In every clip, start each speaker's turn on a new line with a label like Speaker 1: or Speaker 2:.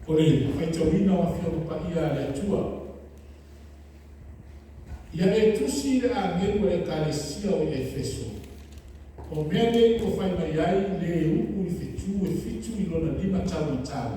Speaker 1: O le faitauina o Afioga Paia a le Atua. Ia e tusi i le agelu o le Ekalesia o i Efeso, o mea nei ua fai mai ai le uu i fetu e fitu i lona lima taumatau,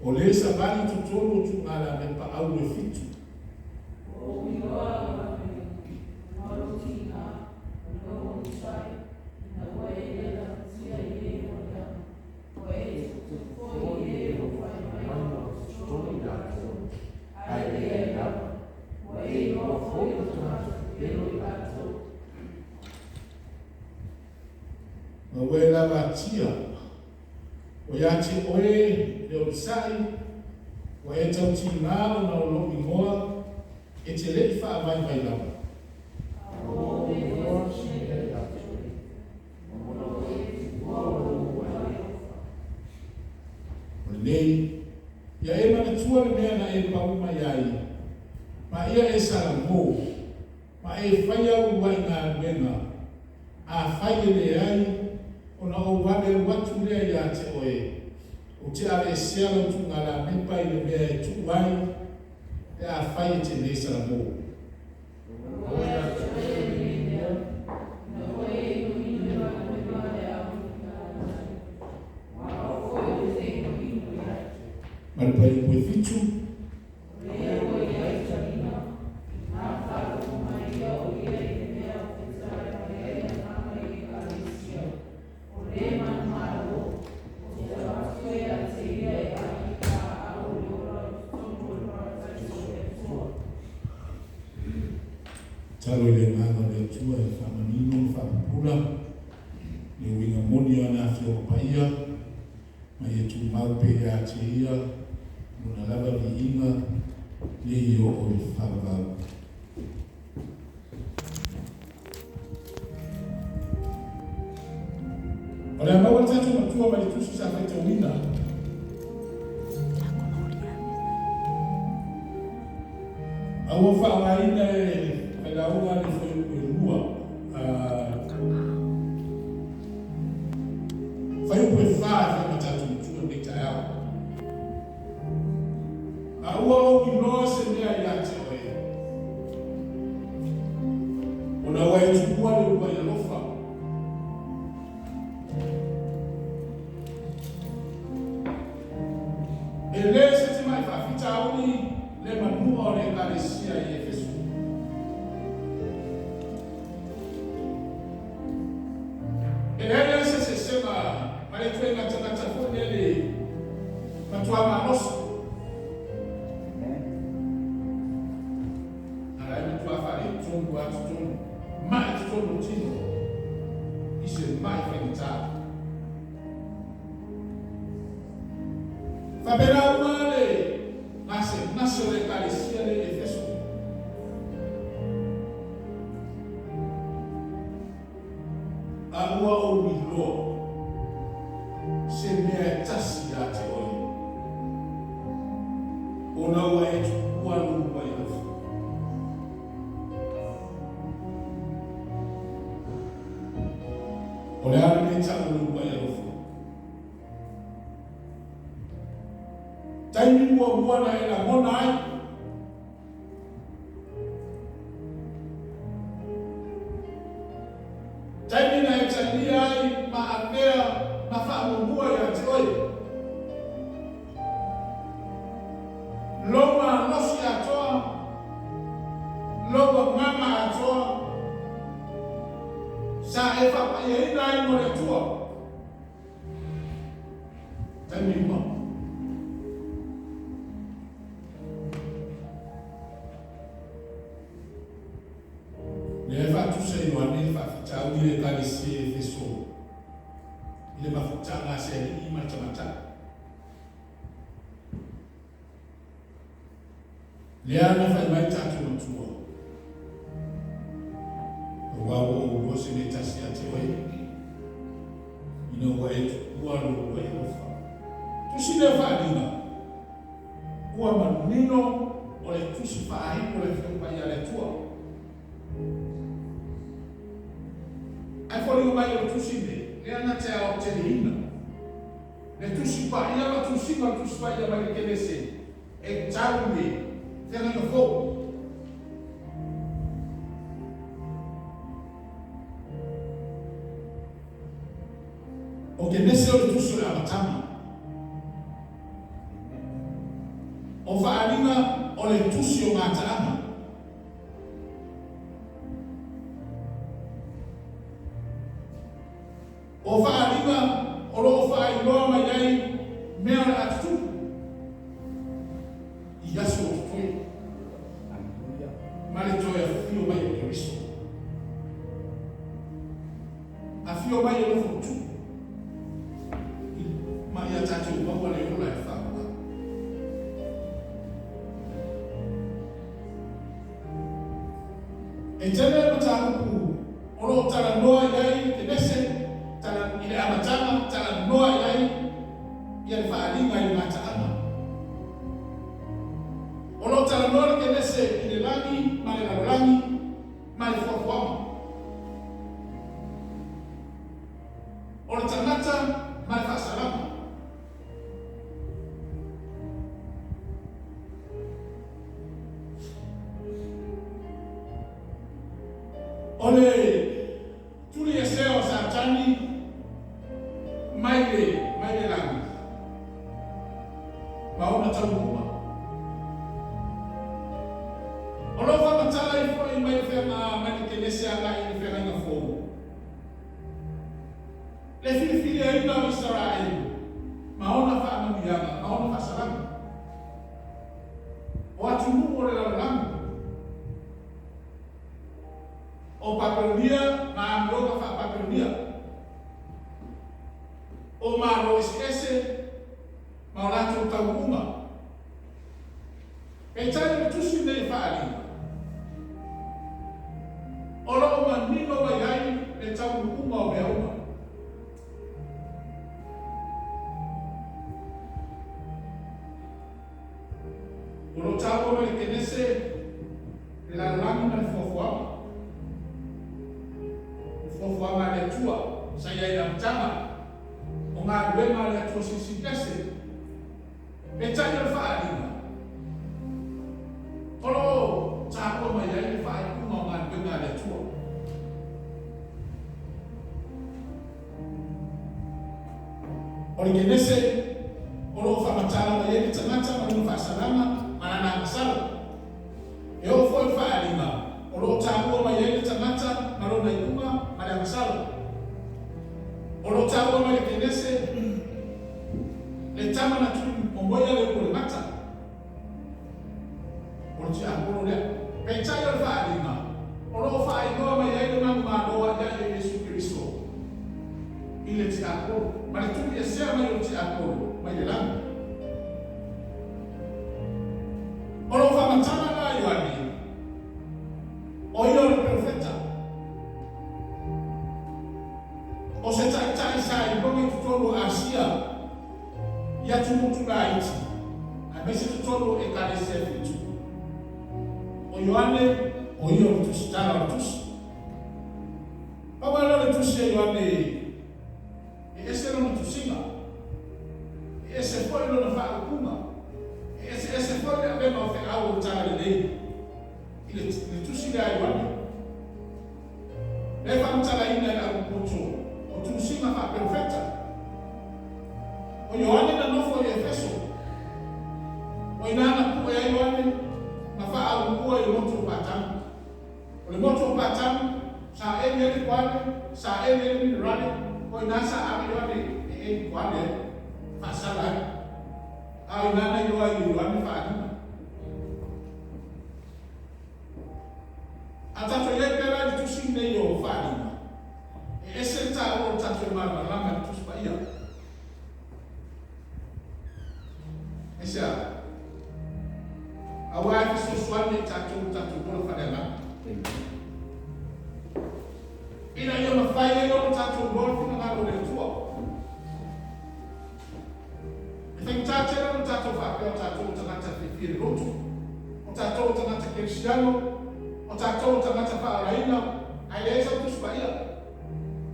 Speaker 1: o le savali i totonu o tuugalamepa auro e fitu.
Speaker 2: Ua ou iloa lau galuega, ma lou tiga, ma lou onosai, ina ua e le lagatia i e ua leaga, ua e tuputupu foi i e ua fai mai ua aposetolo i latou, ae leai lava, ua e iloa foi o tagata pepelo i latou.
Speaker 1: Ma ua e lavatia, ua ia te oe le onosai, ua e tautiga ona o lou igoa, e te le i faavaivai lava.
Speaker 2: Ua ou iloa se mea ia te oe, ona ua e tuua lou uluai alofa.
Speaker 1: O lenei, ia e manatua le mea na e pau mai ai, ma ia e salamo, ma e faia uluai galuega, afai e leai, ona ou alu alu atu lea ia te oe, ou te aveesea lau tuugalamepa i le mea e tuu ai, pe afai e te le salamo.
Speaker 2: O ia te oe lenei mea, ina ua e inoino i galuega a le aufaigaluega, ma au foi ou te inoino ia te oe.
Speaker 1: Ma le fuaiupu e 7.
Speaker 2: O le ua i ai taliga, na faalogo mai ia o ia i le mea o fetalai mai ai agaga i Ekalesia, o le manumalo, ou te avatu ai ia te ia e ai i laau o le ola i totonu o le Parataiso o le Atua.
Speaker 1: Tatalo i le Agaga o le Atua e faamanino ma faapupula le uiga moni o ana Afioga Paia, ma ia tumau pea ia te Ia lona lava viiga nei e oo i le faavavau. O le a maua le tatou Matua mai le tusi sa faitauina. A ua faaaogaina e failauga le fuaiupu e lua, fuaiupu e fa e fai ma tatou matua i lenei taeao. A ua ou iloa se mea ia te oe, ona ua e tuua le uluai alofa. E le se timai faafitauli le manua o le Ekalesia i Efeso. E leai lava se sesega ma le ituaiga tagata foi lele matua malosi. A la e matua faaletonu lava totonu, mai totonu o tino i se mai faigata. Faapena uma le gasegase o le Ekalesia lea i Efeso. A ua ou iloa se mea e tasi ia te oe, ona ua e tuua lou uluai alofa. O le a le mea e tau o le uluai alofa? Taimi muamua na e lagona ai Taimi na e talia ai ma avea ma faamuamua ia te oe. Lou malosi atoa, lou agaga atoa, sa e faapaiaina ai mo le Atua. Taimi uma. Lea e faatusa e Ioane le faafitauli o Ekalesia i Efeso i le mafutaga a se alii ma le tamatai. Lea na fai mai tatou Matua, Aua ua ou iloa se mea tasi ia te oe, ina ua e tuua lou uluai alofa. Tusi lea faaaliga, ua manino o le tusi faaiu o le Afioga Paia a le Atua. Ae foliga mai o le tusi lenei, lea na te aoteleina. Le Tusi Paia ma tusiga o le Tusi Paia mai le Kenese e tau i le feagaiga fou. O Kenese o le Tusi o le Amataga. O Faaaliga o le Tusi o Gataaga. O faaaliga o lo o faailoa mai ai mea o le a tutupu i aso o totoe ma le toe afio mai o Keriso. Afio mai e nofo tupu ma ia tatou maua le ola e faaoga. E tele mataupu o lo o talanoa i ai Kenese tala, i le amataga, talanoa i ai ia le faaaliga i le gataaga. O lo o talanoa le Kenese i le lagi ma le lalolagi ma le fuafuaga. O le tagata ma le faasalaga. O le tuliesea o Satani mai le, mai le lagi, ma ona taunuuga. O lo o faamatala ai foi mai le feaga, mai le Kenese agai i le feagaiga fou. Le filifiliaina o Isaraelu ma ona faamanuiaga ma ona faasalaga. O atunuu o le lalolagi, o Papelonia ma amioga faa-Papelonia, o malo eseese ma o latou taunuuga. Peitai o le tusi lenei e faaaliga, o lo o manino mai ai le taunuuga o mea uma. O lo o taua mai le Kenese, le lalolagi ma le fuafuaga. Le fuafuaga a le Atua sa i ai i le amataga, o galuega a le Atua Silisili Ese. Peitai o le faaaliga, o lo o taua mai ai le faaiuga o galuega a le Atua. O le Kenese, o lo o faamatala mai ai le tagata ma lona faasalaga ma lana agasala. E oo foi le faaaliga, o lo o taua mai ai le tagata ma lona iuga ma le agasala. O lo o taua mai le Kenese, le tama na tuli momoia le ulu o le mata. O le tiapolo lea. Peitai o le faaaliga, o lo o faailoa mai ai le manumalo a ia ia Iesu Keriso i le tiapolo, ma le tuliesea mai o le tiapolo mai le lagi. O lo o faamatala la Ioane, o ia o le perofeta, o se taitai sa iloga i totonu o Asia i atunuu tulaiti, aemaise totonu o Ekalesia e fitu. O Ioane, o ia o le tusitala o le tusi. Pau lava lea o le tusi a Ioane e ese lona tusiga, e ese foi lona faaupuga, e eseese foi le avega o feau o le Talalelei i le, le tusi lea a Ioane. Lea e faamatalaina e le aupoto o tusiga faaperofeta. O Ioane na nofo i Efeso. O ina na pue ai Ioane ma faaauupua i le motu o Patamo. O le motu o Patamo, sa eli ai le koale, sa eli ai le minerale, o ina sa ave Ioane e eli koale ai, faasala ai. A o ina na iloa ai e Ioane faalima. A tatou i ai pea la i le tusi lenei o Faaaliga, e ese le taua o le tatou malamalama i le Tusi Paia. Aisea? Aua e fesoasoani i tatou i tatou ola faaleagaga. Ina ia mafai ai ona tatou iloa le finagalo o le Atua. E faigata tele ona tatou faapea o tatou o tagata fiafia i le lotu, o tatou o tagata kerisiano, o tatou o tagata faaolaina, ae leai sau Tusi Paia.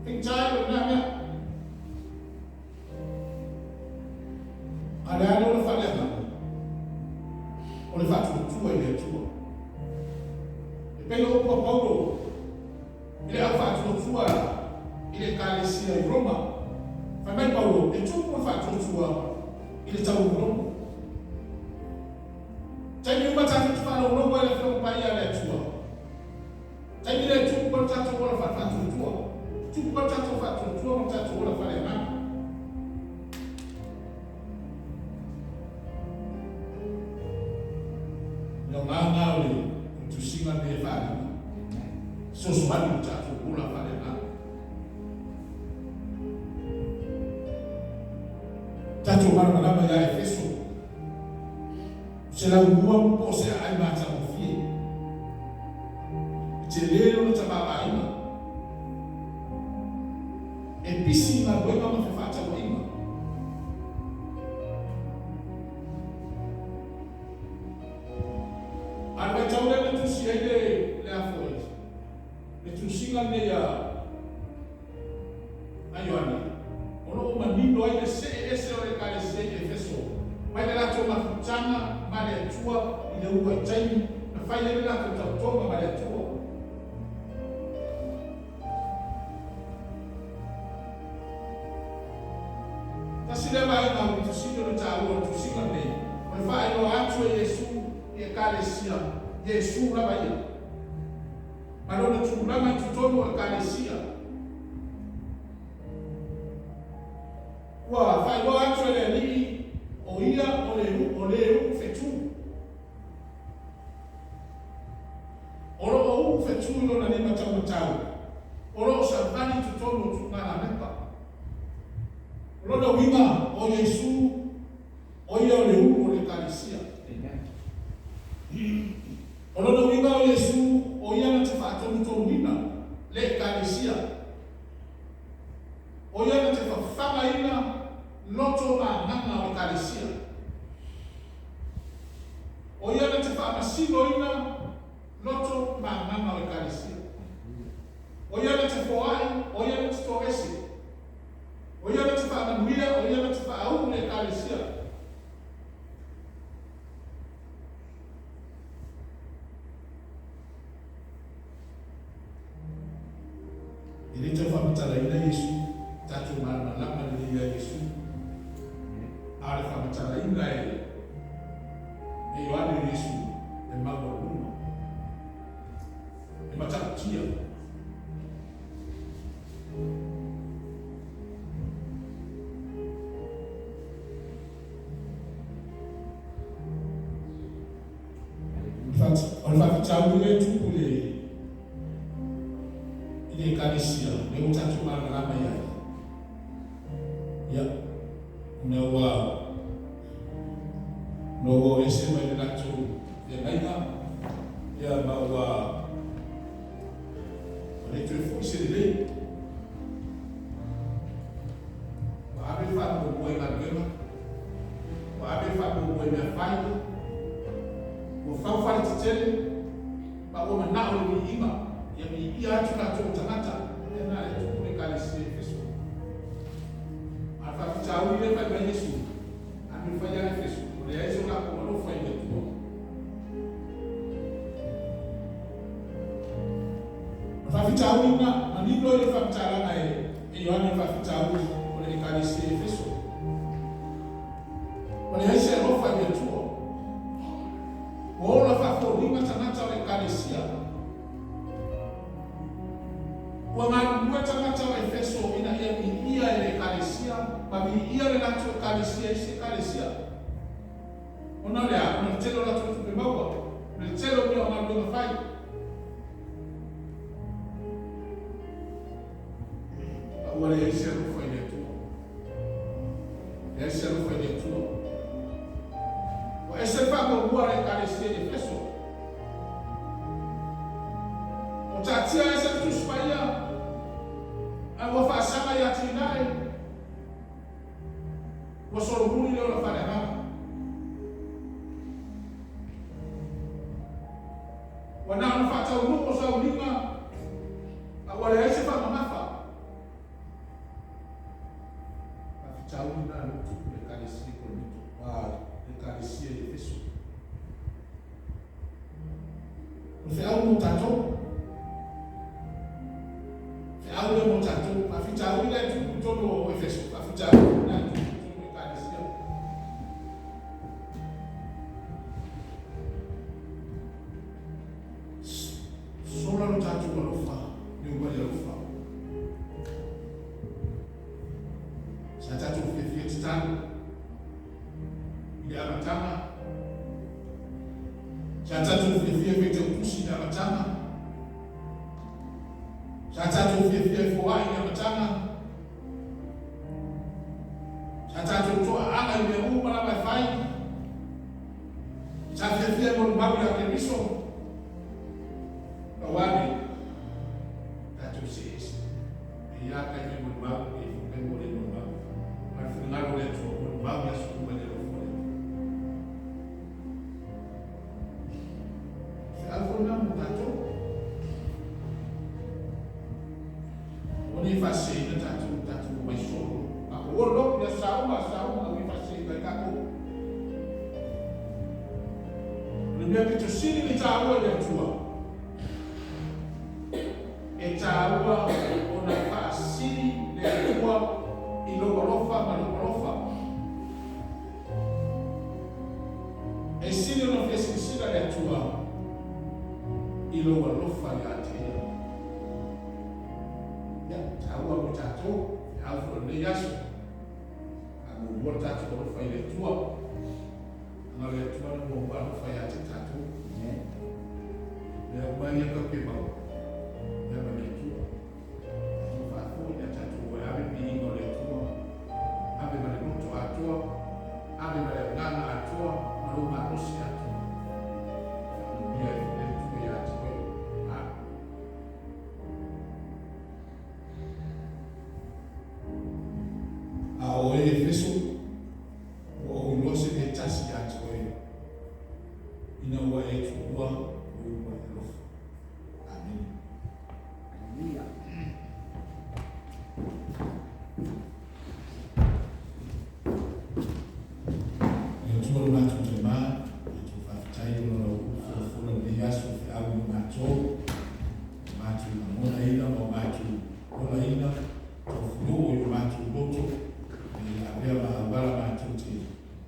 Speaker 1: Faigata ia o lena mea. Ekalesia i Roma. Fai mai Paulo, e tupu le faatuatua i le taulogologo. Taimi uma tatou te faalogologo ai i le Afioga Paia a le Atua. Taimi lea e tupu ai le tatou ola faafaatuatua. Tupu ai le tatou faatuatua ma le tatou ola faaleagaga. Le aoga o le tusiga lenei e faaaliga. Fesoasoani i le tatou ola faaleagaga. Tatou malamalama ia Efeso, o se laulua po o se aai matagofie. E tele lona tamaoaiga. E pisi i galuega ma fefaatauaiga. A o le vaitau lea na tusi ai le le a foi, le tusiga lenei a a Ioane, o lo o manino ai le see ese o le Ekalesia i Efeso mai le latou mafutaga ma le Atua i le uluai taimi na fai ai le latou tautoga ma le Atua. Tasi lea vaega aupito sili ona taua o le tusiga lenei, o le faailoa atu e Iesu i Ekalesia, Iesu lava ia, ma lona tulaga i totonu o Ekalesia. Ua faailoa atu e le Alii o ia o le o le uu fetu. O lo o uu fetu i lona lima taumatau, o lo o savali i totonu o tuugalalepa. O lona uiga, o Iesu, o ia o le ulu o le Ekalesia. O lona uiga, o Iesu, o ia na te faatonutonuina le Ekalesia. O ia na te fafagaina loto ma agaga o le Ekalesia. O ia na te faamasinoina loto ma agaga o Ekalesia. O ia na te foai, o ia na te toese. O ia na te faamanuia, o ia na te faauu le Ekalesia. E le tau faamatalaina Iesu, tatou malamalama lelei ia Iesu. A o le faamatalaina e e Ioane o Iesu e maualuluga, e matautia. O le faafitauli lea e tupu i le i le Ekalesia, lea ua tatou malamalama i ai, ia, ona ua ona ua o ese mai le latou feagaiga, ia, ma ua ua le toe foi se lelei. Ua ave le faamuamua i galuega, ua ave le faamuamua i mea fai, ua fau fale tetele, ma ua manao i le viiga, ia viia atu latou o tagata, ia na le tupu le Ekalesia i Efeso. A o le faafitauli lea e fai mai Iesu, a mea fai ia Efeso, ua leai so latou alofa i le Atua. O le faafitauli na manino i le faamatalaga e Ioane le faafitauli o le Ekalesia i Efeso. Ua leai se alofa i le Atua. Ua ola faafoliga tagata o le Ekalesia. Ua galulue tagata o Efeso ina ia viia e le Ekalesia ma viia le latou Ekalesia i isi Ekalesia. Ona o le a? Ona o le tele o latou tupe maua, o le tele o mea o galuega fai. A ua leai se alofa i le Atua. Leai se alofa i le Atua. Ua ese le faamuamua a le Ekalesia i Efeso. Ua taatia ese le Tusi Paia, ae ua faasaga i atinae. Ua solomuli le ola faaleagaga. Ua na ona faataunuu o sauliga, a ua leai se faamamafa. Faafitauli na lea ua tupu i le Ekalesia i Korinito, le Ekalesia i Efeso. O le feau mo tatou. Feau lea mo tatou. Faafitauli lea e tupu. tatou fiafia e foai i le amataga. Sa tatou toaaga i mea uma lava e fai. Sa fiafia e molimau ia Keriso. Pau ane, tatou see ese. E ia taimi e molimau, e ia foi taimi ua le molimau. A o le finagalo o le Atua, molimau i aso uma i le alofa o le Atua. O feau foi na mo tatou. Aua ne i faaseseina tatou, tatou omai solo. Tatou o lotu i aso Sauma, aso Sauma, aua ne i faaseseina ai tatou. O le mea pito sili ona taua i le Atua, e taua ona faasili le Atua i lou alofa ma lou alofa. E sili ona fia silasila le Atua i lou alofa ia te Ia. Ia, taua mo tatou, feau foi o lenei aso. A muamua le tatou alofa i le Atua, ana o le Atua na muamua alofa ia te tatou. Mea uma ia tatou te maua, ia mai le Atua. Tatou faafoi ia tatou e ave viiga o le Atua, ave ma le loto atoa, ave ma le agaga atoa, ma lou malosi atoa. Faamanuia ai foi le Atua ia te oe. Amen. A o oe Efeso, ua ou iloa se mea e tasi ia te oe, ina ua e tuua lou uluai alofa. Amene.
Speaker 3: Aleluia.
Speaker 1: Le Atua lo matou Tama, matou faafetai ona o lau upu folafola i lenei aso e feau i matou, o matou lagonaina ma o matou olaina, taufuluu i o matou loto, ina ia avea ma auala matou te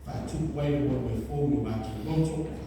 Speaker 1: faatupu ai le moemoe fou i o matou loto.